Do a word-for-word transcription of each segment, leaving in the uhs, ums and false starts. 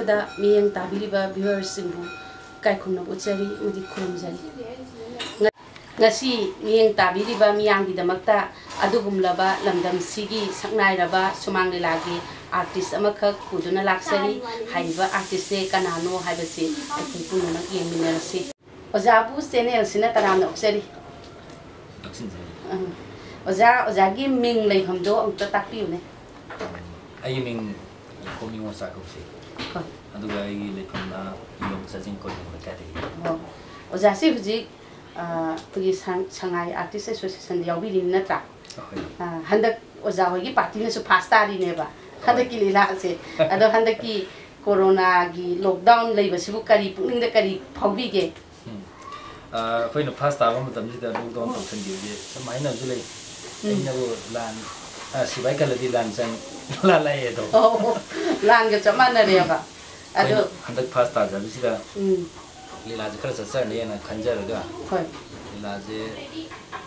ꯗ ꯃꯤꯠꯌꯦꯡ ꯇꯥꯕꯤꯔꯤꯕ viewersꯁꯤꯡꯕꯨ ꯏꯀꯥꯏ ꯈꯨꯝꯅꯕ ꯎꯠꯆꯔꯤ ꯑꯃꯗꯤ ꯈꯨꯔꯨꯝꯖꯔꯤ꯫ ꯉ-, ꯉꯁꯤ ꯃꯤꯠꯌꯦꯡ ꯇꯥꯕꯤꯔꯤꯕ ꯃꯤꯌꯥꯝꯒꯤꯗꯃꯛꯇ ꯑꯗꯨꯒꯨꯝꯂꯕ ꯂꯝꯗꯝꯁꯤꯒꯤ ꯁꯛꯅꯥꯏꯔꯕ ꯁꯨꯃꯥꯡ ꯂꯤꯂꯥꯒꯤ artist ꯑꯃꯈꯛ ꯄꯨꯗꯨꯅ ꯂꯥꯛꯆꯔꯤ꯫ ꯍꯥꯏꯔꯤꯕ artistꯁꯦ ꯀꯅꯥꯅꯣ ꯍꯥꯏꯕꯁꯤ ꯑꯩꯈꯣꯏ ꯄꯨꯝꯅꯃꯛ ꯌꯦꯡꯃꯤꯟꯅꯔꯁꯤ꯫ ꯑꯣꯖꯥꯕꯨ channelꯁꯤꯅ ꯇꯔꯥꯝꯅ ꯑꯣꯛꯆꯔꯤ꯫ ꯂꯧꯁꯤꯟꯖꯔꯤ꯫ ꯑꯥ꯫ ꯑꯣꯖꯥ, ꯑꯣꯖꯥꯒꯤ ꯃꯤꯡ ꯂꯩꯐꯝꯗꯣ ꯑꯃꯨꯛꯇ ꯇꯥꯛꯄꯤꯌꯨꯅꯦ꯫ ꯑꯩꯒꯤ ꯃꯤꯡ ꯌꯥꯏꯈꯣꯝ ꯅꯤꯉꯣꯜ ꯆꯥꯛꯀꯧꯁꯤ꯫ ꯍꯣꯏ꯫ ꯑꯗꯨꯒ ꯑꯩꯒꯤ ꯂꯩꯐꯝꯅ ꯏꯂꯣꯡ ꯆꯥꯖꯤꯡ ꯀꯣꯅꯨꯡ ꯂꯩꯀꯥꯏꯗꯒꯤ꯫ ꯑꯣ꯫ ꯑꯣꯖꯥꯁꯤ ꯍꯧꯖꯤꯛ, ꯑ, ꯑꯩꯈꯣꯏꯒꯤ ꯁꯪ-, ꯁꯉꯥꯏ Artist Associationꯗ ꯌꯥꯎꯕꯤꯔꯤꯅꯤ ꯅꯠꯇ꯭ꯔꯥ? ꯍꯣꯏ꯫ ꯑ, ꯍꯟꯗꯛ ꯑꯣꯖꯥ ꯍꯣꯏꯒꯤ partyꯅꯁꯨ first ꯇꯥꯔꯤꯅꯦꯕ꯫ ꯍꯣꯏ꯫ ꯍꯟꯗꯛꯀꯤ ꯂꯤꯂꯥꯁꯦ꯫ ꯑꯗꯣ ꯍꯟꯗꯛꯀꯤ coronaꯒꯤ lockdown ꯂꯩꯕꯁꯤꯕꯨ ꯀꯔꯤ, ꯄꯨꯛꯅꯤꯡꯗ ꯀꯔꯤ ꯐꯥꯎꯕꯤꯒꯦ? ꯎꯝ꯫ ꯑ, ꯑꯩꯈꯣꯏꯅ first ꯇꯥꯕ ꯃꯇꯝꯁꯤꯗ lockdown ꯎꯝ꯫ ꯇꯧꯁꯟꯈꯤꯕꯁꯦ ꯁꯨꯝ ꯍꯥꯏꯅꯕꯁꯨ ꯂꯩ꯫ ꯎꯝ꯫ ꯑꯩꯅꯕꯨ ꯂꯥꯟ, ꯑ, ꯁꯤꯕꯥꯏ ꯈꯜꯂꯗꯤ ꯂꯥꯟ ꯆꯪ-, ꯂꯥꯜꯂꯛꯑꯦ ꯑꯗꯣ꯫ ꯑꯣ, ꯂꯥꯟꯒ ꯆꯞ ꯃꯥꯟꯅꯔꯦꯕ꯫ ꯑꯗꯣ ꯑꯩꯈꯣꯏꯅ ꯍꯟꯗꯛ first ꯇꯥꯖꯕꯁꯤꯗ ꯎꯝ꯫ ꯂꯤꯂꯥꯁꯦ ꯈꯔ ꯆꯠꯆꯔꯅꯤꯅ ꯈꯟꯖꯔꯒ ꯍꯣꯏ꯫ ꯂꯤꯂꯥꯁꯦ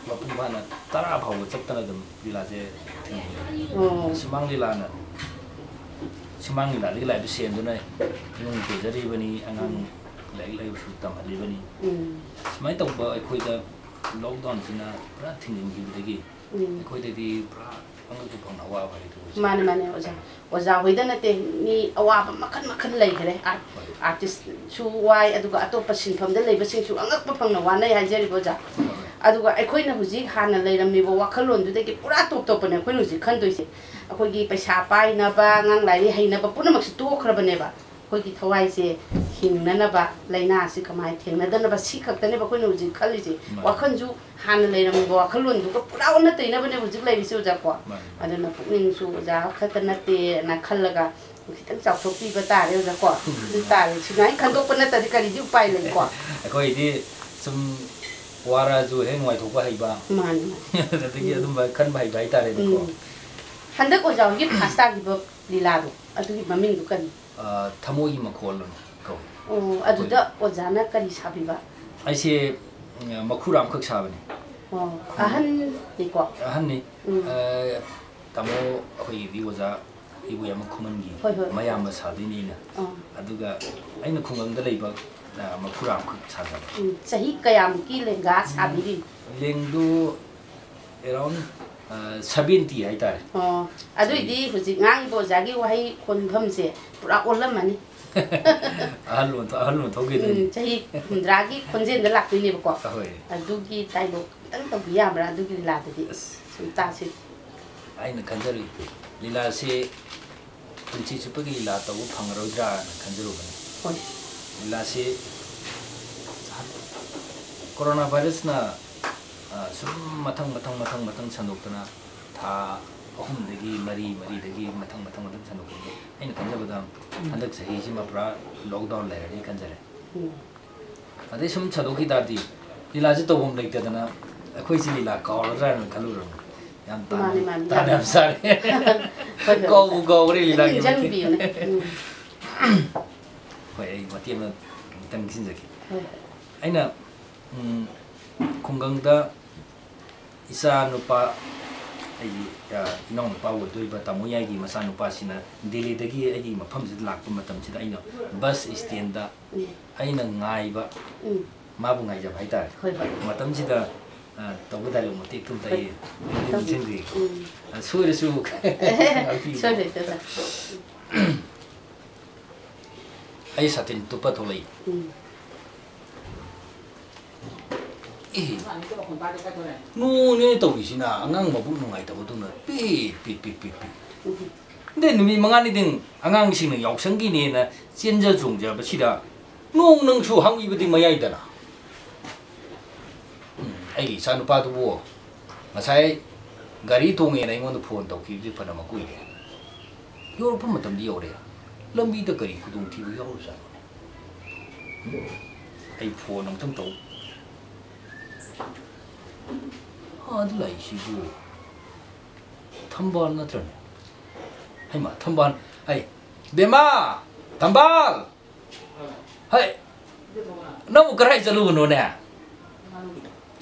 ꯃꯄꯨꯡ ꯐꯥꯅ ꯇꯔꯥ ꯐꯥꯎꯕ ꯆꯠꯇꯅ ꯑꯗꯨꯝ ꯂꯤꯂꯥꯁꯦ ꯊꯤꯡꯉꯤ꯫ ꯑꯣ꯫ ꯁꯨꯃꯥꯡ ꯂꯤꯂꯥꯅ, ꯁꯨꯃꯥꯡ ꯂꯤꯂꯥꯗꯒꯤ ꯂꯥꯛꯏꯕ ꯁꯦꯟꯗꯨꯅ ꯏꯃꯨꯡ ꯄꯨꯖꯔꯤꯕꯅꯤ, ꯑꯉꯥꯡ ꯎꯝ꯫ ꯂꯥꯏꯔꯤꯛ ꯂꯥꯏꯁꯨ ꯇꯝꯍꯜꯂꯤꯕꯅꯤ꯫ ꯎꯝ꯫ ꯁꯨꯃꯥꯏꯅ ꯇꯧꯕ ꯑꯩꯈꯣꯏꯗ lockdownꯁꯤꯅ ꯄꯨꯔꯥ ꯊꯤꯡꯖꯤꯟꯈꯤꯕꯗꯒꯤ ꯎꯝ꯫ ꯑꯩꯈꯣꯏꯗꯗꯤ ꯄꯨꯔꯥ ꯑꯉꯛꯄ ꯐꯪꯅ ꯑꯋꯥꯕ ꯍꯥꯏꯗꯣ ꯑꯣꯏꯖꯔꯦ꯫ ꯃꯥꯅꯦ, ꯃꯥꯅꯦ, ꯑꯣꯖꯥ꯫ ꯑꯣꯖꯥ ꯍꯣꯏꯗ ꯅꯠꯇꯦ, ꯃꯤ ꯑꯋꯥꯕ ꯃꯈꯜ ꯃꯈꯜ ꯂꯩꯈ꯭ꯔꯦ꯫ ꯑꯥꯔ-, ꯍꯣꯏ꯫ Artistꯁꯨ ꯋꯥꯏ, ꯑꯗꯨꯒ ꯑꯇꯣꯞꯄ ꯁꯤꯟꯐꯝꯗ ꯂꯩꯕꯁꯤꯡꯁꯨ ꯑꯉꯛꯄ ꯐꯪꯅ ꯋꯥꯅꯩ ꯍꯥꯏꯖꯔꯤꯕ ꯑꯣꯖꯥ꯫ ꯍꯣꯏ꯫ ꯑꯗꯨꯒ ꯑꯩꯈꯣꯏꯅ ꯍꯧꯖꯤꯛ ꯍꯥꯟꯅ ꯂꯩꯔꯝꯃꯤꯕ ꯋꯥꯈꯜꯂꯣꯟꯗꯨꯗꯒꯤ ꯄꯨꯔꯥ ꯇꯣꯞ ꯇꯣꯞꯄꯅꯦ ꯑꯩꯈꯣꯏꯅ ꯍꯧꯖꯤꯛ ꯈꯟꯗꯣꯏꯁꯦ꯫ ꯑꯩꯈꯣꯏꯒꯤ ꯄꯩꯁꯥ ꯄꯥꯏꯅꯕ, ꯑꯉꯥꯡ ꯂꯥꯏꯔꯤꯛ ꯍꯩꯅꯕ ꯄꯨꯝꯅꯃꯛꯁꯤ ꯇꯣꯛꯈ꯭ꯔꯕꯅꯦꯕ꯫ ꯑꯩꯈꯣꯏꯒꯤ ꯊꯋꯥꯏꯁꯦ ꯍꯤꯡꯅꯅꯕ, ꯂꯥꯏꯅꯥ ꯑꯁꯤ ꯀꯃꯥꯏꯅ ꯊꯦꯡꯅꯗꯅꯕ, ꯁꯤ ꯈꯛꯇꯅꯦꯕ ꯑꯩꯈꯣꯏꯅ ꯍꯧꯖꯤꯛ ꯈꯜꯂꯤꯁꯦ꯫ ꯃꯥꯅꯤ꯫ ꯋꯥꯈꯜꯁꯨ ꯍꯥꯟꯅ ꯂꯩꯔꯝꯃꯤꯕ ꯋꯥꯈꯜꯂꯣꯟꯗꯨꯒ ꯄꯨꯔꯥ ꯑꯣꯟꯅ ꯇꯩꯅꯕꯅꯦ ꯍꯧꯖꯤꯛ ꯂꯩꯔꯤꯁꯦ, ꯑꯣꯖꯥ, ꯀꯣ? ꯃꯥꯅꯤ, ꯃꯥꯅꯤ꯫ ꯑꯗꯨꯅ ꯄꯨꯛꯅꯤꯡꯁꯨ ꯑꯣꯖꯥ ꯈꯛꯇ ꯅꯠꯇꯦꯅ ꯈꯜꯂꯒ ꯈꯤꯇꯪ ꯆꯥꯎꯊꯣꯛꯄꯤꯕ ꯇꯥꯔꯦ, ꯑꯣꯖꯥ, ꯀꯣ? ꯎꯝ꯫ ꯑꯗꯨ ꯇꯥꯔꯦ꯫ ꯁꯨꯃꯥꯏꯅ ꯈꯟꯗꯣꯛꯄ ꯅꯠꯇ꯭ꯔꯗꯤ ꯀꯔꯤꯗꯤ ꯎꯄꯥꯏ ꯂꯩ, ꯀꯣ? ꯑꯩꯈꯣꯏꯗꯤ ꯁꯨꯝ ꯋꯥꯔꯛꯑꯁꯨ ꯍꯦꯛ ꯅꯨꯡꯉꯥꯏꯊꯣꯛꯄ ꯍꯩꯕ꯫ ꯃꯥꯅꯤ, ꯃꯥꯅꯤ꯫ ꯑꯗꯒꯤ ꯎꯝ꯫ ꯑꯗꯨꯝꯕ ꯈꯟꯕ ꯍꯩꯕ ꯍꯥꯏꯇꯥꯔꯦꯅꯦꯀꯣ꯫ ꯎꯝ꯫ ꯍꯟꯗꯛ ꯑꯣꯖꯥ ꯍꯣꯏꯒꯤ first ꯇꯥꯈꯤꯕ ꯂꯤꯂꯥꯗꯣ, ꯑꯗꯨꯒꯤ ꯃꯃꯤꯡꯗꯣ ꯀꯔꯤ? ꯑ, ꯊꯃꯣꯏꯒꯤ ꯃꯈꯣꯜ ꯀꯧꯏ꯫ ꯑꯣ, ꯑꯗꯨꯗ ꯑꯩꯈꯣꯏ ꯑꯣꯖꯥꯅ ꯀꯔꯤ ꯁꯥꯕꯤꯕ? ꯑꯩꯁꯦ, ꯎꯝ, ꯃꯈꯨꯔꯥꯝꯈꯛ ꯁꯥꯕꯅꯤ꯫ ꯑꯣ, ꯑꯍꯟꯅꯤꯀꯣ? ꯑꯍꯟꯅꯤ꯫ ꯎꯝ꯫ ꯑ, ꯇꯥꯃꯣ ꯑꯩꯈꯣꯏꯒꯤꯗꯤ ꯑꯣꯖꯥ ꯏꯕꯣꯌꯥꯝ ꯈꯨꯃꯟꯒꯤ ꯍꯣꯏ, ꯍꯣꯏ꯫ ꯃꯌꯥꯝꯕ ꯁꯥꯗꯣꯏꯅꯤꯅ꯫ ꯑꯥ꯫ ꯑꯗꯨꯒ ꯑꯩꯅ ꯈꯨꯡꯒꯪꯗ ꯂꯩꯕ, ꯑ, ꯃꯈꯨꯔꯥ ꯑꯃꯈꯛ ꯁꯥꯖꯕ꯫ ꯎꯝ, ꯆꯍꯤ ꯀꯌꯥꯃꯨꯛꯀꯤ ꯂꯦꯡꯒꯥ ꯁꯥꯕꯤꯔꯤ? ꯂꯦꯡꯗꯨ around, ꯑ, seventy ꯍꯥꯏꯇꯥꯔꯦ꯫ ꯑꯣ, ꯑꯗꯨꯏꯗꯤ ꯍꯧꯖꯤꯛ ꯉꯥꯡꯉꯤꯕ ꯑꯣꯖꯥꯒꯤ ꯋꯥꯍꯩ ꯈꯣꯟꯐꯝꯁꯦ ꯄꯨꯔꯥ ꯑꯣꯜꯂꯝꯃꯅꯤ꯫ ꯑꯍꯜ ꯑꯣꯟꯊꯣꯛ-, ꯑꯍꯜ ꯑꯣꯟꯊꯣꯛꯈꯤꯗꯣꯏꯅꯤ꯫ ꯎꯝ, ꯆꯍꯤ ꯍꯨꯝꯗ꯭ꯔꯥꯒꯤ ꯈꯣꯟꯖꯦꯜꯗ ꯂꯥꯛꯇꯣꯏꯅꯦꯕꯀꯣ꯫ ꯑꯍꯣꯏ꯫ ꯑꯗꯨꯒꯤ ꯗꯥꯏꯂꯣꯛ ꯑꯝꯇꯪ ꯇꯧꯕꯤ ꯌꯥꯕ꯭ꯔꯥ? ꯑꯗꯨꯒꯤ ꯂꯤꯂꯥꯗꯨꯗꯤ ꯑꯁ꯫ ꯁꯨꯝ ꯇꯥꯁꯤ꯫ ꯑꯩꯅ ꯈꯟꯖꯔꯤ, ꯂꯤꯂꯥꯁꯤ ꯄꯨꯟꯁꯤ ꯆꯨꯞꯄꯒꯤ ꯂꯤꯂꯥ ꯇꯧꯕ ꯐꯪꯉꯔꯣꯏꯗ꯭ꯔꯥꯅ ꯈꯟꯖꯔꯨꯕꯅꯤ꯫ ꯍꯣꯏ꯫ ꯂꯤꯂꯥꯁꯤ ꯀꯣꯔꯣꯅꯥ ꯚꯥꯏꯔꯁꯅ, ꯑ, ꯁꯨꯝ ꯃꯊꯪ, ꯃꯊꯪ, ꯃꯊꯪ, ꯃꯊꯪ ꯁꯟꯗꯣꯛꯇꯅ ꯊꯥ ꯑꯍꯨꯝꯗꯒꯤ ꯃꯔꯤ, ꯃꯔꯤꯗꯒꯤ ꯃꯊꯪ, ꯃꯊꯪ, ꯃꯊꯪ ꯁꯟꯗꯣꯛꯇꯅ ꯑꯩꯅ ꯈꯟꯖꯕꯗ ꯍꯟꯗꯛ ꯆꯍꯤꯁꯤꯃ ꯄꯨꯔꯥ lockdown ꯂꯩꯔꯅꯤ ꯈꯟꯖꯔꯦ꯫ ꯎꯝ꯫ ꯑꯗꯩ ꯁꯨꯝ ꯁꯟꯗꯣꯛꯈꯤ ꯇꯥꯔꯗꯤ ꯂꯤꯂꯥꯁꯤ ꯇꯧꯐꯝ ꯂꯩꯇꯗꯅ ꯑꯩꯈꯣꯏꯁꯤ ꯂꯤꯂꯥ ꯀꯥꯎꯔꯗ꯭ꯔꯥꯅ ꯈꯜꯂꯨꯔꯕꯅꯤ꯫ ꯌꯥꯝ ꯇꯥꯟ-, ꯃꯥꯅꯤ, ꯃꯥꯅꯤ, ꯇꯥꯟ ꯃꯥꯅꯤ꯫ ꯌꯥꯝ ꯆꯥꯔꯦ꯫ ꯍꯣꯏ, ꯍꯣꯏ, ꯀꯥꯎꯕꯨ ꯍꯣꯏ꯫ ꯀꯥꯎꯈ꯭ꯔꯦ ꯂꯤꯂꯥꯒꯤ ꯃꯇꯦꯛ꯫ ꯅꯤꯡꯁꯤꯡꯕꯤꯌꯨꯅꯦ꯫ ꯎꯝ꯫ ꯍꯣꯏ, ꯑꯩ ꯃꯇꯦꯛ ꯑꯃ ꯈꯤꯇꯪ ꯅꯤꯡꯁꯤꯡꯖꯒꯦ꯫ ꯍꯣꯏ, ꯍꯣꯏ꯫ ꯑꯩꯅ, ꯎꯝ, ꯈꯨꯡꯒꯪꯗ ꯏꯆꯥ ꯅꯨꯄꯥ, ꯑꯩꯒꯤ, ꯑ, ꯏꯅꯥꯎ ꯅꯨꯄꯥ ꯑꯣꯏꯗꯣꯔꯤꯕ ꯇꯥꯃꯣ ꯌꯥꯏꯒꯤ ꯃꯆꯥ ꯅꯨꯄꯥꯁꯤꯅ ꯗꯦꯜꯂꯤꯗꯒꯤ ꯑꯩꯒꯤ ꯃꯐꯝꯁꯤꯗ ꯂꯥꯛꯄ ꯃꯇꯝꯁꯤꯗ ꯑꯩꯅ ꯕꯁ ꯏꯁꯇꯦꯟꯗ ꯎꯝ꯫ ꯑꯩꯅ ꯉꯥꯏꯕ, ꯎꯝ꯫ ꯃꯥꯕꯨ ꯉꯥꯏꯖꯕ ꯍꯥꯏꯇꯥꯔꯦ꯫ ꯍꯣꯏ, ꯍꯣꯏ꯫ ꯃꯇꯝꯁꯤꯗ, ꯑ, ꯇꯧꯕ ꯗꯥꯏꯂꯣꯛ ꯃꯇꯦꯛꯇꯨ ꯑꯝꯇ ꯑꯩ ꯇꯧ-, ꯅꯤꯡꯁꯤꯡꯖꯒꯦ꯫ ꯎꯝ꯫ ꯑ, ꯁꯣꯏꯔꯁꯨ ꯉꯥꯛꯄꯤꯌꯨ꯫ ꯁꯣꯏꯗꯦ, ꯁꯣꯏꯗꯦ꯫ ꯑꯩ ꯁꯥꯇꯤꯟ ꯇꯨꯞꯄ ꯊꯣꯛꯂꯛꯏ꯫ ꯎꯝ꯫ ꯑꯦ, ꯅꯣꯡꯅꯦ ꯇꯧꯔꯤꯁꯤꯅ, ꯑꯉꯥꯡ ꯃꯕꯨꯛ ꯅꯨꯡꯉꯥꯏꯇꯕꯗꯨꯅ ꯄꯤꯠ, ꯄꯤꯠ, ꯄꯤꯠ, ꯄꯤꯠ, ꯄꯤꯠ꯫ ꯎꯝ꯫ ꯑꯗꯩ ꯅꯨꯃꯤꯠ ꯃꯉꯥꯅꯤꯗꯪ ꯑꯉꯥꯡꯁꯤꯡꯅ ꯌꯥꯎꯁꯪꯒꯤꯅꯦꯅ ꯆꯦꯟꯖ ꯆꯣꯡꯖꯕꯁꯤꯗ ꯅꯣꯡ ꯅꯪꯁꯨ ꯍꯪꯉꯤꯕꯗꯤ ꯃꯌꯥꯏꯗꯅ꯫ ꯎꯝ, ꯑꯩꯒꯤ ꯏꯆꯥꯅꯨꯄꯥꯗꯨꯕꯨ ꯉꯁꯥꯏ ꯒꯥꯔꯤ ꯇꯣꯡꯉꯦꯅ ꯑꯩꯉꯣꯟꯗ ꯐꯣꯟ ꯇꯧꯈꯤꯕꯗꯤ ꯐꯅ ꯀꯨꯏꯔꯦ꯫ ꯌꯧꯔꯛꯄ ꯃꯇꯝꯗꯤ ꯌꯧꯔꯛꯑꯦ꯫ ꯂꯝꯕꯤꯗ ꯀꯔꯤ ꯈꯨꯗꯣꯡꯊꯤꯕ ꯌꯥꯎꯔꯖꯥꯠꯅꯣꯅꯦ? ꯎꯝ? ꯑꯩ ꯐꯣꯟ ꯑꯃꯨꯛꯇꯪ ꯇꯧ꯫ ꯑꯥ, ꯑꯗꯨ ꯂꯥꯛꯏꯁꯤꯕꯨ ꯊꯝꯕꯥꯜ ꯅꯠꯇ꯭ꯔꯅꯦ? ꯍꯩꯃꯥ, ꯊꯝꯕꯥꯜ꯫ ꯍꯩ, ꯕꯦꯝꯃ! ꯊꯝꯕꯥꯜ! ꯍꯩ! ꯅꯪꯕꯨ ꯀꯗꯥꯏ ꯆꯠꯂꯨꯕꯅꯣꯅꯦ?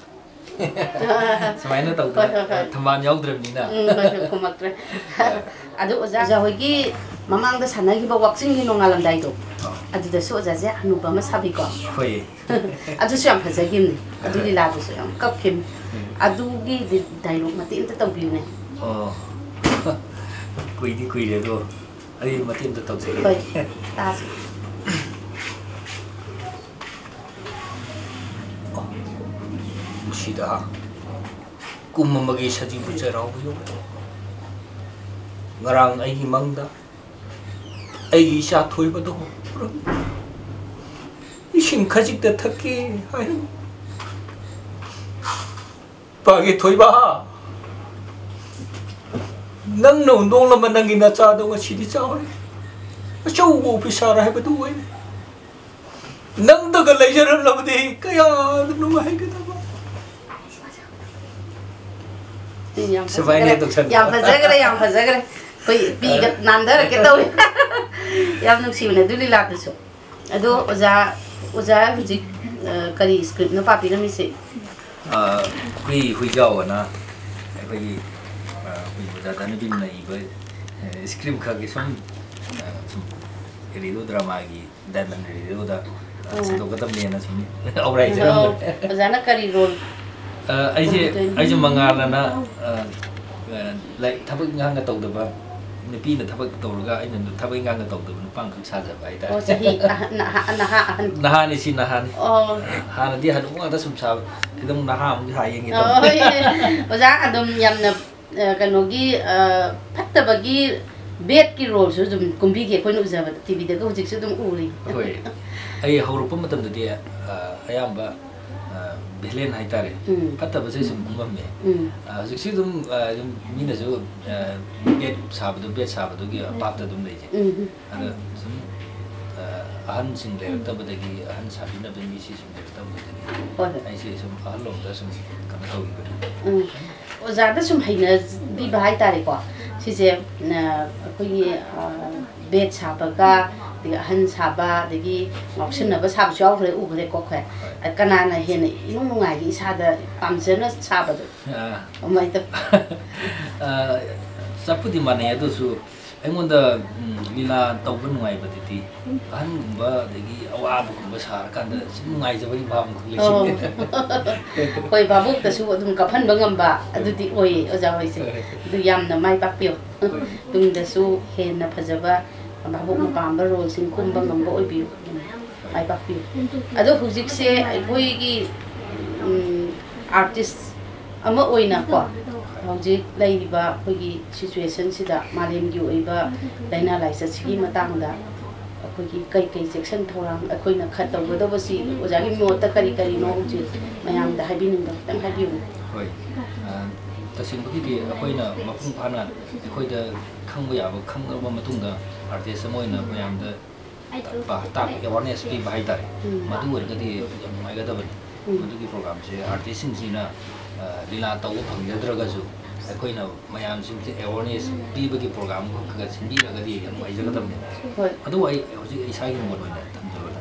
ꯁꯨꯃꯥꯏꯅ ꯇꯧꯗꯅ, ꯍꯣꯏ, ꯍꯣꯏ, ꯍꯣꯏ꯫ ꯊꯝꯕꯥꯜ ꯌꯥꯎꯗ꯭ꯔꯕꯅꯤꯅ꯫ ꯎꯝ, ꯍꯣꯏ, ꯍꯣꯏ, ꯈꯨꯝꯃꯛꯇ꯭ꯔꯦ꯫ ꯑꯗꯨ ꯑꯣꯖꯥ, ꯑꯣꯖꯥ ꯍꯣꯏꯒꯤ ꯃꯃꯥꯡꯗ ꯁꯥꯟꯅꯈꯤꯕ ꯋꯥꯛꯆꯤꯡꯒꯤ ꯅꯣꯡꯉꯥꯜꯂꯝꯗꯥꯏꯗꯣ, ꯑꯥ꯫ ꯑꯗꯨꯗꯁꯨ ꯑꯣꯖꯥꯁꯦ ꯍꯅꯨꯕ ꯑꯃ ꯁꯥꯕꯤꯀꯣ꯫ ꯍꯣꯏ꯫ ꯑꯗꯨꯁꯨ ꯌꯥꯝ ꯐꯖꯈꯤꯕꯅꯦ꯫ ꯑꯗꯨ ꯂꯤꯂꯥꯗꯨꯁꯨ ꯌꯥꯝ ꯀꯞꯈꯤꯕꯅꯦ꯫ ꯎꯝ꯫ ꯑꯗꯨꯒꯤ ꯗꯤ-, ꯗꯥꯏꯂꯣꯛ ꯃꯇꯦꯛ ꯑꯝꯇ ꯇꯧꯕꯤꯌꯨꯅꯦ꯫ ꯑꯣ꯫ ꯀꯨꯏꯗꯤ ꯀꯨꯏꯔꯦ ꯑꯗꯣ, ꯑꯩ ꯃꯇꯦꯛ ꯑꯝꯇ ꯇꯧꯖꯒꯦ꯫ ꯍꯣꯏ, ꯇꯥꯁꯤ꯫ ꯑꯣ, ꯅꯨꯡꯁꯤꯗ꯫ ꯀꯨꯝ ꯑꯃꯒꯤ ꯁꯖꯤꯕꯨ ꯆꯩꯔꯥꯎꯕ ꯌꯧꯔꯦ꯫ ꯉꯔꯥꯡ ꯑꯩꯒꯤ ꯃꯪꯗ ꯑꯩꯒꯤ ꯏꯆꯥ ꯊꯣꯏꯕꯗꯣ ꯎꯔꯝꯃꯤ꯫ "ꯏꯁꯤꯡ ꯈꯖꯤꯛꯇ ꯊꯛꯀꯦ" ꯍꯥꯏꯔꯝꯃꯤ꯫ ꯄꯥꯒꯦ ꯊꯣꯏꯕ, ꯅꯪꯅ ꯍꯨꯟꯗꯣꯛꯂꯝꯕ ꯅꯪꯒꯤ ꯅꯆꯥꯗꯣ ꯉꯁꯤꯗꯤ ꯆꯥꯎꯔꯦ꯫ ꯑꯆꯧꯕ ꯑꯣꯐꯤꯁꯥꯔ ꯍꯥꯏꯕꯗꯨ ꯑꯣꯏꯔꯦ꯫ ꯅꯪꯗꯒ ꯂꯩꯖꯔꯝꯂꯕꯗꯤ ꯀꯌꯥꯗ ꯅꯨꯡꯉꯥꯏꯒꯗꯕ꯫ ꯌꯥꯝ ꯁꯨꯃꯥꯏꯅ ꯐꯖꯈ꯭ꯔꯦ꯫ ꯇꯧꯁꯟꯕ꯫ ꯌꯥꯝ ꯐꯖꯈ꯭ꯔꯦ, ꯌꯥꯝ ꯐꯖꯈ꯭ꯔꯦ꯫ ꯑꯩꯈꯣꯏ ꯄꯤꯒ ꯑ꯫ ꯅꯥꯟꯊꯔꯛꯀꯦ ꯇꯧꯋꯦ꯫ ꯌꯥꯝ ꯅꯨꯡꯁꯤꯕꯅꯦ ꯑꯗꯨ ꯂꯤꯂꯥꯗꯨꯁꯨ꯫ ꯑꯗꯣ ꯑꯣꯖꯥ, ꯑꯣꯖꯥ ꯍꯧꯖꯤꯛ, ꯑ, ꯀꯔꯤ scriptꯅꯣ ꯄꯥꯕꯤꯔꯝꯃꯤꯁꯦ? ꯑ, ꯑꯩꯈꯣꯏ ꯍꯨꯏꯖꯥꯎ ꯑꯅ ꯑꯩꯈꯣꯏꯒꯤ, ꯑ, ꯑꯩꯈꯣꯏ ꯑꯣꯖꯥ ꯙꯅꯕꯤꯔꯅ ꯏꯕ, ꯑ, script ꯈꯔꯒꯤ ꯁꯨꯝ, ꯑ, ꯁꯨꯝ radio dramaꯒꯤ Diamond Radioꯗ, ꯑ, ꯎꯝ꯫ ꯁꯟꯗꯣꯛꯀꯗꯕꯅꯦꯅ ꯁꯨꯝ ꯑꯧꯔꯥꯏꯖꯔꯝꯕꯅꯦ꯫ ꯑꯣ, ꯑꯣꯖꯥꯅ ꯀꯔꯤ role? ꯑ, ꯑꯩꯁꯦ, ꯑꯣꯏꯗꯣꯏꯅꯣ? ꯑꯩꯁꯦ ꯃꯉꯥꯜ ꯑꯅ, ꯑ, ꯑ, ꯂꯥꯏꯛ, ꯊꯕꯛ ꯏꯪꯈꯥꯡꯒ ꯇꯧꯗꯕ, ꯅꯨꯄꯤꯅ ꯊꯕꯛ ꯇꯧꯔꯒ ꯑꯩꯅ ꯊꯕꯛ ꯏꯪꯈꯥꯡꯒ ꯇꯧꯗꯕ ꯅꯨꯄꯥ ꯑꯃꯈꯛ ꯁꯥꯖꯕ ꯍꯥꯏꯇꯥꯔꯦ꯫ ꯑꯣ, ꯆꯍꯤ ꯑꯍꯟ, ꯅꯍꯥ, ꯅꯍꯥ ꯑꯍꯟ? ꯅꯍꯥꯅꯤ, ꯁꯤ ꯅꯍꯥꯅꯤ꯫ ꯑꯣ꯫ ꯍꯥꯟꯅꯗꯤ ꯍꯅꯨꯕ ꯉꯥꯛꯇ ꯁꯨꯝ ꯁꯥꯕ, ꯈꯤꯇꯪ ꯅꯍꯥ ꯑꯃꯨꯛ ꯁꯥ ꯌꯦꯡꯒꯦ ꯑꯣ, ꯇꯧꯕ꯫ ꯍꯣꯏ, ꯍꯣꯏ꯫ ꯑꯣꯖꯥ ꯑꯗꯨꯝ ꯌꯥꯝꯅ, ꯑ, ꯀꯩꯅꯣꯒꯤ, ꯑ, ꯐꯠꯇꯕꯒꯤ, badꯀꯤ roleꯁꯨ ꯑꯗꯨꯝ ꯀꯨꯝꯕꯤꯒꯦ ꯑꯩꯈꯣꯏꯅ ꯎꯖꯕꯗ, TVꯗꯒ ꯍꯧꯖꯤꯛꯁꯨ ꯑꯗꯨꯝ ꯎꯔꯤ꯫ ꯍꯣꯏ꯫ ꯑꯩ ꯍꯧꯔꯛꯄ ꯃꯇꯝꯗꯗꯤ, ꯑ, ꯑꯌꯥꯝꯕ, ꯑ, villain ꯍꯥꯏꯇꯥꯔꯦ꯫ ꯎꯝ꯫ ꯐꯠꯇꯕꯁꯦ ꯁꯨꯝ ꯀꯨꯝꯃꯝꯃꯦ꯫ ꯎꯝ꯫ ꯑ, ꯍꯧꯖꯤꯛꯁꯨ ꯑꯗꯨꯝ, ꯑ, ꯑꯗꯨꯝ ꯃꯤꯅꯁꯨ, ꯑ, bad ꯁꯥꯕꯗꯣ, bad ꯁꯥꯕꯗꯨꯒꯤ ꯄꯥꯞꯇ ꯑꯗꯨꯝ ꯂꯩꯖꯩ꯫ ꯎꯝ꯫ ꯑꯗ ꯁꯨꯝ, ꯑ, ꯑꯍꯟꯁꯤꯡ ꯂꯩꯔꯛꯇꯕꯗꯒꯤ, ꯑꯍꯟ ꯁꯥꯕꯤꯅꯕ ꯃꯤꯁꯤ ꯁꯨꯝ ꯂꯩꯔꯛꯇꯕꯗꯒꯤ ꯍꯣꯏ, ꯍꯣꯏ꯫ ꯑꯩꯁꯦ ꯁꯨꯝ ꯑꯍꯜ ꯂꯣꯝꯗ ꯁꯨꯝ ꯀꯩꯅꯣ ꯇꯧꯈꯤꯕꯅꯤ꯫ ꯎꯝ꯫ ꯑꯣꯖꯥꯗ ꯁꯨꯝ ꯍꯩꯅꯕꯤꯕ ꯍꯥꯏꯇꯥꯔꯦꯀꯣ꯫ ꯁꯤꯁꯦ, ꯑ, ꯑꯩꯈꯣꯏꯒꯤ, ꯑ, bad ꯁꯥꯕꯒ ꯑꯗꯒꯤ ꯑꯍꯟ ꯁꯥꯕ, ꯑꯗꯒꯤ ꯉꯥꯎꯁꯤꯟꯅꯕ ꯁꯥꯕꯁꯨ ꯌꯥꯎꯈ꯭ꯔꯦ, ꯎꯈ꯭ꯔꯦꯀꯣ ꯑꯩꯈꯣꯏ꯫ ꯍꯣꯏ꯫ ꯑ, ꯀꯅꯥꯅ ꯍꯦꯟꯅ ꯏꯅꯨꯡ ꯅꯨꯡꯉꯥꯏꯒꯦ, ꯏꯁꯥꯗ ꯄꯥꯝꯖꯅ ꯁꯥꯕꯗꯣ? ꯑꯥ꯫ ꯑꯗꯨꯃꯥꯏꯅ ꯇꯧ- ꯑꯥ, ꯆꯞꯄꯨꯗꯤ ꯃꯥꯟꯅꯩ, ꯑꯗꯨꯁꯨ ꯑꯩꯉꯣꯟꯗ, ꯎꯝ, ꯂꯤꯂꯥ ꯇꯧꯕ ꯅꯨꯡꯉꯥꯏꯕꯗꯨꯗꯤ ꯑꯍꯟꯒꯨꯝꯕ ꯑꯗꯒꯤ ꯑꯋꯥꯕꯒꯨꯝꯕ ꯁꯥꯔꯀꯥꯟꯗ ꯁꯨꯝ ꯅꯨꯡꯉꯥꯏꯖꯕꯒꯤ ꯚꯥꯕ ꯑꯃꯈꯛ ꯂꯩꯖꯩ꯫ ꯑꯣ꯫ ꯍꯣꯏ, ꯚꯥꯕꯣꯛꯇꯁꯨ ꯑꯗꯨꯝ ꯀꯥꯞꯍꯟꯕ ꯉꯝꯕ ꯑꯗꯨꯗꯤ ꯑꯣꯏꯌꯦ ꯑꯣꯖꯥ ꯍꯣꯏꯁꯦ꯫ ꯍꯣꯏ꯫ ꯑꯗꯨ ꯌꯥꯝꯅ ꯃꯥꯏ ꯄꯥꯛꯄꯤꯌꯣ꯫ ꯍꯣꯏ꯫ ꯇꯨꯡꯗꯁꯨ ꯍꯦꯟꯅ ꯐꯖꯕ ꯚꯥꯕꯣꯛꯅ ꯄꯥꯝꯕ ꯔꯣꯜꯁꯤꯡ ꯀꯨꯝꯕ ꯉꯝꯕ ꯑꯣꯏꯕꯤꯌꯨ꯫ ꯃꯥꯏ ꯄꯥꯛꯄꯤꯌꯨ꯫ ꯑꯗꯣ ꯍꯧꯖꯤꯛꯁꯦ ꯑꯩꯈꯣꯏꯒꯤ, ꯎꯝ, ꯑꯥꯔꯇꯤꯁ ꯑꯃ ꯑꯣꯏꯅꯀꯣ, ꯍꯧꯖꯤꯛ ꯂꯩꯔꯤꯕ ꯑꯩꯈꯣꯏꯒꯤ ꯁꯤꯆꯨꯋꯦꯁꯟꯁꯤꯗ, ꯃꯥꯂꯦꯝꯒꯤ ꯑꯣꯏꯕ ꯂꯥꯏꯅꯥ ꯂꯥꯏꯆꯠꯁꯤꯒꯤ ꯃꯇꯥꯡꯗ ꯑꯩꯈꯣꯏꯒꯤ ꯀꯩ ꯀꯩ ꯆꯦꯛꯁꯤꯟ ꯊꯧꯔꯥꯡ ꯑꯩꯈꯣꯏꯅ ꯈꯔ ꯇꯧꯒꯗꯧꯕꯁꯤ ꯑꯣꯖꯥꯒꯤ ꯃꯣꯠꯇ ꯀꯔꯤ ꯀꯔꯤꯅꯣ ꯍꯧꯖꯤꯛ ꯃꯌꯥꯝꯗ ꯍꯥꯏꯕꯤꯅꯤꯡꯕ ꯈꯤꯇꯪ ꯍꯥꯏꯕꯤꯌꯨꯅꯦ꯫ ꯍꯣꯏ꯫ ꯑ, ꯇꯁꯦꯡꯕꯒꯤꯗꯤ ꯑꯩꯈꯣꯏꯅ ꯃꯄꯨꯡ ꯐꯥꯅ ꯑꯩꯈꯣꯏꯗ ꯈꯪꯕ ꯌꯥꯕ ꯈꯪꯂꯕ ꯃꯇꯨꯡꯗ, ꯑꯥꯔꯇꯤꯁ ꯑꯃ ꯑꯣꯏꯅ ꯃꯌꯥꯝꯗ ꯇꯥꯛꯄ, ꯇꯥꯛꯄ, ꯑꯦꯋꯥꯔꯅꯦꯁ ꯄꯤꯕ ꯍꯥꯏꯇꯥꯔꯦ꯫ ꯎꯝ꯫ ꯃꯗꯨ ꯑꯣꯏꯔꯒꯗꯤ ꯌꯥꯝ ꯅꯨꯡꯉꯥꯏꯒꯗꯕꯅꯤ꯫ ꯎꯝ꯫ ꯃꯗꯨꯒꯤ ꯄ꯭ꯔꯣꯒ꯭ꯔꯥꯝꯁꯦ ꯑꯥꯔꯇꯤꯁꯁꯤꯡꯁꯤꯅ, ꯑ, ꯂꯤꯂꯥ ꯇꯧꯕ ꯐꯪꯖꯗ꯭ꯔꯒꯁꯨ, ꯑꯩꯈꯣꯏꯅ ꯃꯌꯥꯝꯁꯤꯡꯁꯦ ꯑꯦꯋꯥꯔꯅꯦꯁ ꯄꯤꯕꯒꯤ ꯄ꯭ꯔꯣꯒ꯭ꯔꯥꯝ ꯈꯔ ꯈꯔ ꯁꯤꯟꯕꯤꯔꯒꯗꯤ ꯌꯥꯝ ꯅꯨꯡꯉꯥꯏꯖꯒꯗꯕꯅꯦ꯫ ꯍꯣꯏ꯫ ꯑꯗꯨꯕꯨ ꯑꯩ ꯍꯧꯖꯤꯛ ꯏꯁꯥꯒꯤ ꯃꯣꯠ ꯑꯣꯏꯅ ꯊꯝꯖꯕꯗ,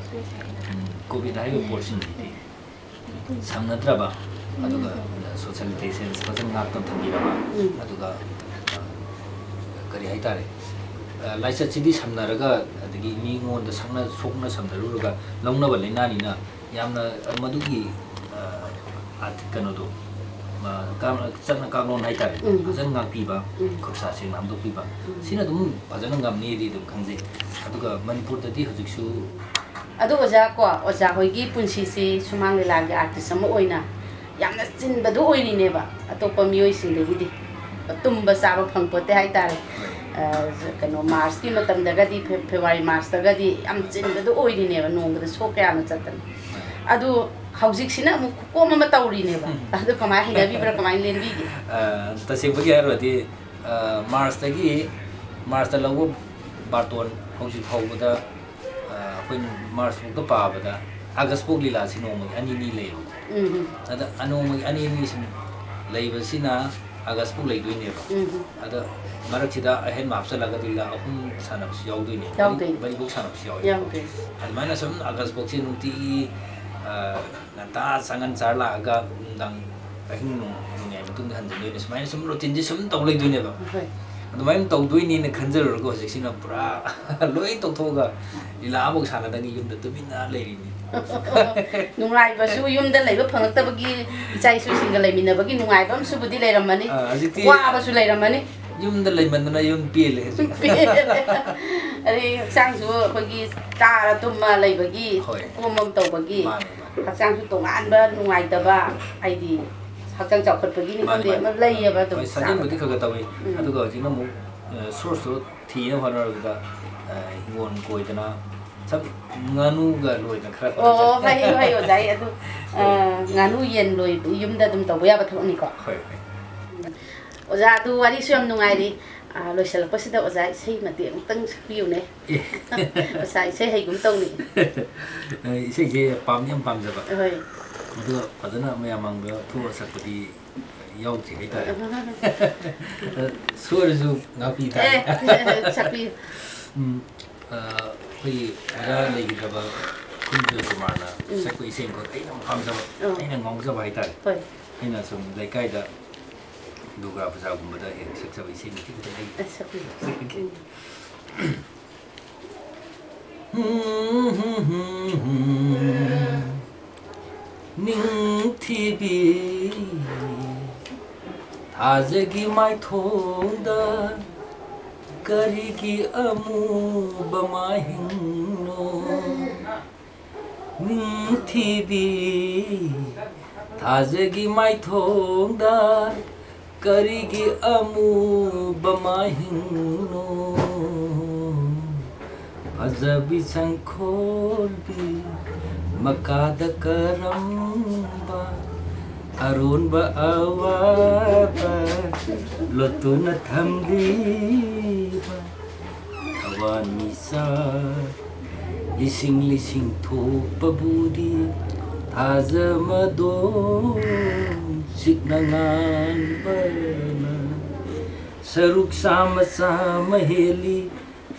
ꯎꯝ, ꯀꯣꯚꯤꯗ ꯍꯥꯏꯔꯤꯕ ꯄꯣꯠꯁꯤꯡꯁꯤꯗꯤ ꯁꯝꯅꯗ꯭ꯔꯕ, ꯑꯗꯨꯒ ꯁꯣꯁꯤꯌꯦꯜ ꯗꯤꯁꯇꯦꯟꯁ ꯐꯖꯅ ꯉꯥꯛꯇꯨꯅ ꯊꯝꯕꯤꯔꯕ, ꯎꯝ꯫ ꯑꯗꯨꯒ, ꯑ, ꯀꯔꯤ ꯍꯥꯏꯇꯥꯔꯦ, ꯑ, ꯂꯥꯏꯆꯠꯁꯤꯗꯤ ꯁꯝꯅꯔꯒ, ꯑꯗꯒꯤ ꯃꯤꯉꯣꯟꯗ ꯁꯛꯅ, ꯁꯣꯛꯅ ꯁꯝꯅꯔꯨꯔꯒ ꯂꯧꯅꯕ ꯂꯥꯏꯅꯥꯅꯤꯅ, ꯌꯥꯝꯅ ꯃꯗꯨꯒꯤ, ꯑ, ꯑꯥꯔꯠ ꯀꯩꯅꯣꯗꯣ, ꯑ, ꯀꯥꯡ-, ꯆꯠꯅ ꯀꯥꯡꯂꯣꯟ ꯍꯥꯏꯇꯥꯔꯦ, ꯎꯝ꯫ ꯐꯖꯅ ꯉꯥꯛꯄꯤꯕ, ꯎꯝ꯫ ꯈꯨꯠꯁꯥ ꯁꯦꯡꯅ ꯍꯥꯝꯗꯣꯛꯄꯤꯕ, ꯎꯝ꯫ ꯁꯤꯅ ꯑꯗꯨꯝ ꯐꯖꯅ ꯉꯝꯅꯤꯗꯤ ꯑꯗꯨꯝ ꯈꯪꯖꯩ꯫ ꯑꯗꯨꯒ ꯃꯅꯤꯄꯨꯔꯗꯗꯤ ꯍꯧꯖꯤꯛꯁꯨ ꯑꯗꯣ ꯑꯣꯖꯥ ꯀꯣ, ꯑꯣꯖꯥ ꯍꯣꯏꯒꯤ ꯄꯨꯟꯁꯤꯁꯤ ꯁꯨꯃꯥꯡ ꯂꯤꯂꯥꯒꯤ ꯑꯥꯔꯇꯤꯁ ꯑꯃ ꯑꯣꯏꯅ ꯌꯥꯝꯅ ꯆꯤꯟꯕꯗꯣ ꯑꯣꯏꯔꯤꯅꯦꯕ, ꯑꯇꯣꯞꯄ ꯃꯤꯑꯣꯏꯁꯤꯡꯗꯒꯤꯗꯤ꯫ ꯇꯨꯝꯕ ꯆꯥꯕ ꯐꯪꯄꯣꯠꯇꯦ ꯍꯥꯏꯇꯥꯔꯦ꯫ ꯑ, ꯀꯩꯅꯣ, ꯃꯥꯔꯁꯀꯤ ꯃꯇꯝꯗꯒꯗꯤ, ꯐꯦ-, ꯐꯦꯕ꯭ꯔꯨꯋꯥꯔꯤ, ꯃꯥꯔꯁꯇꯒꯗꯤ ꯌꯥꯝ ꯆꯤꯟꯕꯗꯣ ꯑꯣꯏꯔꯤꯅꯦꯕ, ꯅꯣꯡꯃꯗ ꯁꯣ ꯀꯌꯥꯅꯣ ꯆꯠꯇꯅ꯫ ꯑꯗꯨ ꯍꯧꯖꯤꯛꯁꯤꯅ ꯑꯃꯨꯛ ꯈꯨꯀꯣꯝ ꯑꯃ ꯇꯧꯔꯤꯅꯦꯕ꯫ ꯎꯝ꯫ ꯑꯗꯨ ꯀꯃꯥꯏꯅ ꯍꯩꯅꯕꯤꯕ꯭ꯔꯥ, ꯀꯃꯥꯏꯅ ꯂꯦꯟꯕꯤꯒꯦ? ꯑ, ꯇꯁꯦꯡꯕꯒꯤ ꯍꯥꯏꯔꯨꯔꯗꯤ, ꯑ, ꯃꯥꯔꯁꯇꯒꯤ, ꯃꯥꯔꯁꯇ ꯂꯧꯕ ꯕꯥꯔꯇꯣꯟ ꯍꯧꯖꯤꯛ ꯐꯥꯎꯕꯗ, ꯑ, ꯑꯩꯈꯣꯏꯅ ꯃꯥꯔꯁ ꯐꯥꯎꯗ ꯄꯥꯕꯗ ꯑꯥꯒꯁ ꯐꯥꯎ ꯂꯤꯂꯥꯁꯤ ꯅꯣꯡꯃꯒꯤ ꯑꯅꯤ ꯑꯅꯤ ꯂꯩꯌꯦꯕꯀꯣ꯫ ꯎꯝ, ꯎꯝ꯫ ꯑꯗ ꯅꯣꯡꯃꯒꯤ ꯑꯅꯤ ꯑꯅꯤ ꯁꯨꯝ ꯂꯩꯕꯁꯤꯅ ꯑꯥꯒꯁ ꯐꯥꯎ ꯂꯩꯗꯣꯏꯅꯦꯕ꯫ ꯎꯝ ꯎꯝ꯫ ꯑꯗ ꯃꯔꯛꯁꯤꯗ ꯑꯍꯦꯟꯕ ꯍꯥꯞꯆꯜꯂꯒꯗꯤꯜꯂ ꯑꯍꯨꯝ ꯁꯥꯟꯅꯕꯁꯨ ꯌꯥꯎꯗꯣꯏꯅꯦ꯫ ꯌꯥꯎꯗꯣꯏꯅꯦ꯫ ꯃꯔꯤꯐꯧ ꯁꯥꯟꯅꯕꯁꯨ ꯌꯥꯎꯋꯦꯕꯀꯣ꯫ ꯌꯥꯎꯗꯣꯏꯅꯦ꯫ ꯑꯗꯨꯃꯥꯏꯅ ꯁꯨꯝ ꯑꯥꯒꯁ ꯐꯥꯎꯁꯦ ꯅꯨꯡꯇꯤꯒꯤ ꯉꯟꯇꯥ ꯆꯪꯍꯟ ꯆꯥꯔ ꯂꯥꯛꯑꯒ ꯅꯨꯡꯗꯥꯡ ꯑꯍꯤꯡ ꯅꯣꯡ ꯅꯣꯡꯌꯥꯏ ꯃꯇꯨꯡꯗ ꯍꯟꯖꯤꯟꯗꯣꯏꯅꯦ꯫ ꯁꯨꯃꯥꯏꯅ ꯁꯨꯝ ꯔꯨꯇꯤꯟꯁꯦ ꯁꯨꯝ ꯇꯧ ꯂꯩꯗꯣꯏꯅꯦꯕ꯫ ꯍꯣꯏ꯫ ꯑꯗꯨꯃꯥꯏꯅ ꯇꯧꯗꯣꯏꯅꯦꯅ ꯈꯟꯖꯔꯨꯔꯒ ꯍꯧꯖꯤꯛꯁꯤꯅ ꯄꯨꯔꯥ ꯂꯣꯏ ꯇꯧꯊꯣꯛꯑꯒ ꯂꯤꯂꯥ ꯑꯃꯐꯥꯎ ꯁꯥꯟꯅꯗꯉꯩ ꯌꯨꯝꯗ ꯇꯨꯃꯤꯟꯅ ꯂꯩꯔꯤꯅꯤ꯫ ꯅꯨꯡꯉꯥꯏꯕꯁꯨ ꯌꯨꯝꯗ ꯂꯩꯕ ꯐꯪꯉꯛꯇꯕꯒꯤ ꯏꯆꯥ ꯏꯁꯨꯁꯤꯡꯒ ꯂꯩꯃꯤꯟꯅꯕꯒꯤ ꯅꯨꯡꯉꯥꯏꯕ ꯑꯃꯁꯨꯕꯨꯗꯤ ꯂꯩꯔꯝꯃꯅꯤ꯫ ꯑꯥ, ꯍꯧꯖꯤꯛꯇꯤ ꯋꯥꯕꯁꯨ ꯂꯩꯔꯝꯃꯅꯤ꯫ ꯌꯨꯝꯗ ꯂꯩꯃꯟꯗꯅ ꯌꯨꯝ ꯄꯦꯜꯂꯦ ꯍꯧꯖꯤꯛ꯫ ꯑꯗꯩ ꯍꯛꯆꯥꯡꯁꯨ ꯑꯩꯈꯣꯏꯒꯤ ꯆꯥꯔ ꯇꯨꯝꯃ ꯂꯩꯕꯒꯤ ꯍꯣꯏ꯫ ꯀꯣꯝꯕ ꯑꯃ ꯇꯧꯕꯒꯤ ꯃꯥꯅꯦ, ꯃꯥꯅꯦ꯫ ꯍꯛꯆꯥꯡꯁꯨ ꯇꯣꯉꯥꯟꯕ ꯅꯨꯡꯉꯥꯏꯇꯕ ꯍꯥꯏꯗꯤ ꯍꯛꯆꯥꯡ ꯆꯥꯎꯈꯠꯄꯒꯤꯅꯤ ꯃꯥꯅꯦ, ꯈꯪꯗꯦ ꯃꯥꯅꯦ꯫ ꯑꯃ ꯂꯩꯌꯦꯕ ꯑꯗꯨꯝ ꯍꯣꯏ, ꯁꯥꯖꯦꯜꯕꯨꯗꯤ ꯈꯔ ꯈꯔ ꯇꯧꯏ꯫ ꯎꯝ꯫ ꯑꯗꯨꯒ ꯍꯧꯖꯤꯛꯅ ꯑꯃꯨꯛ ꯁꯣꯔꯁꯇꯣ ꯊꯤꯅꯕ ꯍꯣꯠꯅꯔꯕꯗ ꯍꯤꯡꯒꯣꯜ ꯀꯣꯏꯗꯅ ꯁꯝ ꯉꯥꯅꯨꯒ ꯂꯣꯏꯗꯅ ꯈꯔ ꯑꯣ ꯐꯩ ꯐꯩ ꯑꯣꯖꯥ ꯑꯩ ꯑꯗꯨ ꯑ, ꯉꯥꯅꯨ ꯌꯦꯟ ꯂꯣꯏꯕ ꯌꯨꯝꯗ ꯑꯗꯨꯝ ꯇꯧꯕ ꯌꯥꯕ ꯊꯕꯛꯅꯤꯀꯣ꯫ ꯍꯣꯏ ꯍꯣꯏ꯫ ꯑꯣꯖꯥ ꯑꯗꯨ ꯋꯥꯔꯤꯁꯨ ꯌꯥꯝ ꯅꯨꯡꯉꯥꯏꯔꯤ꯫ ꯑ, ꯂꯣꯏꯁꯤꯜꯂꯛꯄꯁꯤꯗ ꯑꯣꯖꯥ ꯏꯁꯩ ꯃꯇꯦꯛ ꯑꯃꯨꯛꯇꯪ ꯁꯛꯄꯤꯌꯨꯅꯦ꯫ ꯑꯦ꯫ ꯑꯣꯖꯥ ꯏꯁꯩ ꯍꯩꯒꯨꯝ ꯇꯧꯅꯤ꯫ ꯏꯁꯩꯁꯦ ꯄꯥꯝꯗꯤ ꯌꯥꯝ ꯄꯥꯝꯖꯕ꯫ ꯍꯣꯏ꯫ ꯑꯗꯨꯒ ꯐꯖꯅ ꯃꯌꯥꯝ ꯃꯥꯡꯗ ꯊꯣꯛꯑ ꯁꯛꯄꯗꯤ ꯌꯥꯎꯗ꯭ꯔꯤ ꯍꯥꯏꯇꯥꯔꯦ꯫ ꯁꯣꯏꯔꯁꯨ ꯉꯥꯛꯄꯤ ꯇꯥꯔꯦ꯫ ꯑꯦ, ꯁꯛꯄꯤꯌꯨ꯫ ꯎꯝ, ꯑ, ꯑꯩꯈꯣꯏꯒꯤ ꯑꯣꯖꯥ ꯂꯩꯈꯤꯗ꯭ꯔꯕ ꯈꯨꯟꯖꯣꯏ ꯀꯨꯃꯥꯔꯅ ꯎꯝ꯫ ꯁꯛꯄ ꯏꯁꯩ ꯑꯃꯈꯛ ꯑꯩꯅ ꯌꯥꯝ ꯄꯥꯝꯖꯕ, ꯑꯣ꯫ ꯑꯩꯅ ꯉꯥꯎꯖꯕ ꯍꯥꯏꯇꯥꯔꯦ꯫ ꯍꯣꯏ꯫ ꯑꯩꯅ ꯁꯨꯝ ꯂꯩꯀꯥꯏꯗ ꯗꯨꯔꯒꯥ ꯄꯨꯖꯥꯒꯨꯝꯕꯗ ꯍꯦꯛ ꯁꯛꯆꯕ ꯏꯁꯩ ꯃꯇꯦꯛ ꯑꯃꯇ ꯂꯩ꯫ ꯑ, ꯁꯛꯄꯤꯌꯨ꯫ ꯁꯛꯄꯤꯒꯦ꯫ ꯎꯝ꯫ ꯅꯤꯡꯊꯤꯕꯤ ꯊꯥꯖꯒꯤ ꯃꯥꯏꯊꯣꯡꯗ ꯀꯔꯤꯒꯤ ꯑꯃꯨꯕ ꯃꯥꯍꯤꯡꯅꯣ? ꯅꯤꯡꯊꯤꯕꯤ ꯊꯥꯖꯒꯤ ꯃꯥꯏꯊꯣꯡꯗ ꯀꯔꯤꯒꯤ ꯑꯃꯨꯕ ꯃꯥꯍꯤꯡꯅꯣ? ꯐꯖꯕꯤ ꯁꯪꯈꯣꯜꯕꯤ ꯃꯀꯥꯗ ꯀꯔꯝꯕ ꯑꯔꯣꯟꯕ ꯑꯋꯥꯕ ꯂꯣꯠꯇꯨꯅ ꯊꯝꯂꯤꯕ? ꯊꯋꯥꯟꯃꯤꯆꯥꯛ ꯂꯤꯁꯤꯡ ꯂꯤꯁꯤꯡ ꯊꯣꯛꯄꯕꯨꯗꯤ ꯊꯥꯖꯃꯗꯣ ꯁꯤꯛꯅ ꯉꯥꯟꯕꯅ ꯁꯔꯨꯛ ꯆꯥꯝꯃ ꯆꯥꯝꯃ ꯍꯦꯜꯂꯤ,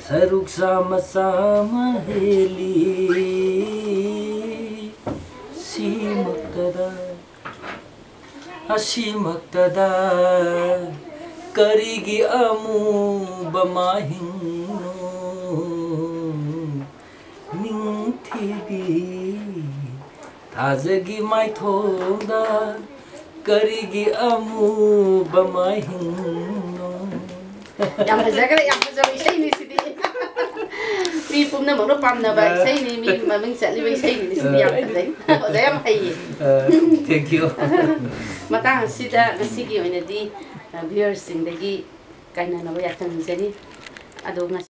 ꯁꯔꯨꯛ ꯆꯥꯝꯃ ꯆꯥꯝꯃ ꯍꯦꯜꯂꯤ꯫ ꯁꯤꯃꯛꯇꯗ, ꯑꯁꯤꯃꯛꯇꯗ ꯀꯔꯤꯒꯤ ꯑꯃꯨꯕ ꯃꯍꯤꯡꯅꯣ? ꯅꯤꯡꯊꯤꯕꯤ ꯊꯥꯖꯒꯤ ꯃꯥꯏꯊꯣꯡꯗ ꯀꯔꯤꯒꯤ ꯑꯃꯨꯕ ꯃꯍꯤꯡꯅꯣ? ꯌꯥꯝ ꯐꯖꯈ꯭ꯔꯦ, ꯌꯥꯝ ꯐꯖꯕ ꯏꯁꯩꯅꯤ ꯁꯤꯗꯤ꯫ ꯃꯤ ꯄꯨꯝꯅꯃꯛꯅ ꯄꯥꯝꯅꯕ ꯏꯁꯩꯅꯤ, ꯃꯤ ꯃꯃꯤꯡ ꯆꯠꯂꯤꯕ ꯏꯁꯩꯅꯤ ꯁꯤꯗꯤ꯫ ꯌꯥꯝ ꯐꯖꯩ, ꯑꯣꯖꯥ ꯌꯥꯝ ꯍꯩꯌꯦ꯫ Thank you. ꯃꯇꯥꯡ ꯑꯁꯤꯗ ꯉꯁꯤꯒꯤ ꯑꯣꯏꯅꯗꯤ ꯚꯤꯌꯔꯁꯤꯡꯗꯒꯤ ꯀꯥꯏꯅꯅꯕ ꯌꯥꯊꯪ ꯅꯤꯖꯔꯤ꯫ ꯑꯗꯣ ꯉꯁꯤ